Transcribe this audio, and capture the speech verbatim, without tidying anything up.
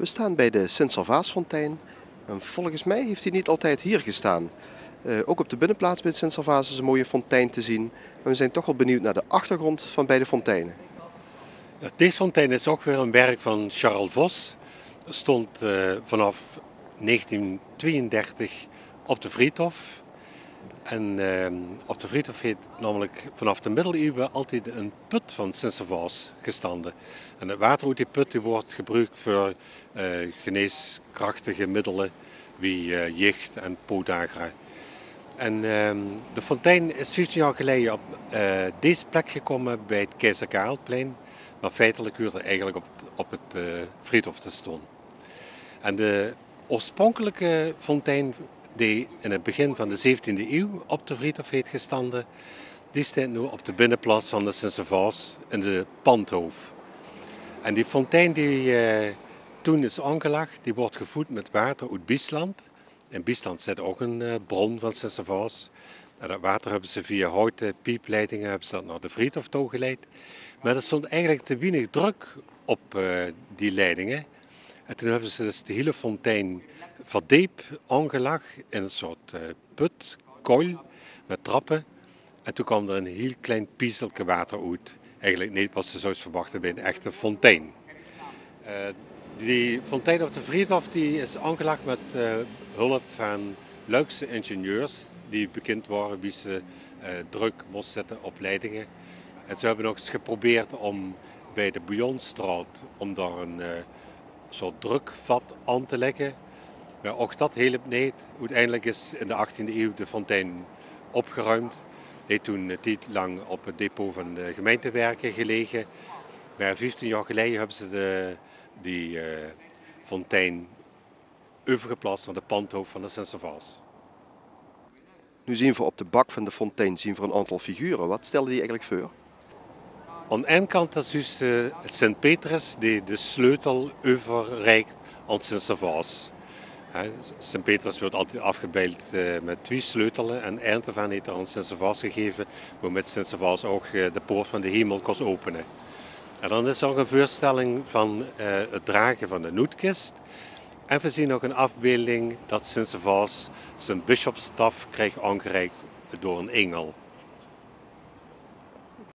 We staan bij de Sint-Servaasfontein. En volgens mij heeft die niet altijd hier gestaan. Eh, ook op de binnenplaats bij de Sint-Servaas is een mooie fontein te zien. En we zijn toch wel benieuwd naar de achtergrond van beide fonteinen. Ja, deze fontein is ook weer een werk van Charles Vos. Stond eh, vanaf negentien tweeëndertig op de Vriethof. En ehm, op de Vriethof heeft namelijk vanaf de middeleeuwen altijd een put van Sint-Servaas gestanden. En het water uit die put die wordt gebruikt voor eh, geneeskrachtige middelen wie eh, jicht en podagra. En ehm, de fontein is vieftien jaar geleden op eh, deze plek gekomen bij het Keizer Karelplein. Maar feitelijk huurt er eigenlijk op het, op het eh, Vriethof te staan. En de oorspronkelijke fontein die in het begin van de zeventiende eeuw op de Vriethof heeft gestanden, die staat nu op de binnenplaats van de Sint-Servaas in de Pandhof. En die fontein die eh, toen is aangelegd, die wordt gevoed met water uit Biesland. In Biesland zit ook een eh, bron van Sint-Servaas. En dat water hebben ze via houten piepleidingen hebben ze dat naar de Vriethof toegeleid. Maar er stond eigenlijk te weinig druk op eh, die leidingen. En toen hebben ze dus de hele fontein verdeep aangelegd in een soort eh, put, kuil, met trappen. En toen kwam er een heel klein piezelke water uit. Eigenlijk niet wat ze zouden verwachten bij een echte fontein. Eh, die fontein op de Vriethof die is aangelegd met eh, hulp van Luikse ingenieurs die bekend waren wie ze eh, druk moesten zetten op leidingen. En ze hebben ook eens geprobeerd om bij de Bouillonstraat om daar een eh, soort drukvat aan te leggen. Maar ook dat hielp niet. Uiteindelijk is in de achttiende eeuw de fontein opgeruimd. Heeft toen een tijd lang op het depot van de gemeentewerken gelegen. Maar vieftien jaar geleden hebben ze de, die eh, fontein overgeplaatst naar de Pandhof van de Sint-Servaas. Nu zien we op de bak van de fontein zien we een aantal figuren. Wat stellen die eigenlijk voor? Aan de ene kant dat is dus eh, Sint-Petrus die de sleutel overreikt aan Sint-Servaas. Hè, Sint-Petrus wordt altijd afgebeeld eh, met twee sleutels en eentje daarvan heeft er aan Sint-Servaas gegeven, waarmee Sint-Servaas ook eh, de poort van de hemel kon openen. En dan is er ook een voorstelling van eh, het dragen van de noodkist. En we zien ook een afbeelding dat Sint-Servaas zijn bisschopsstaf krijgt aangereikt door een engel.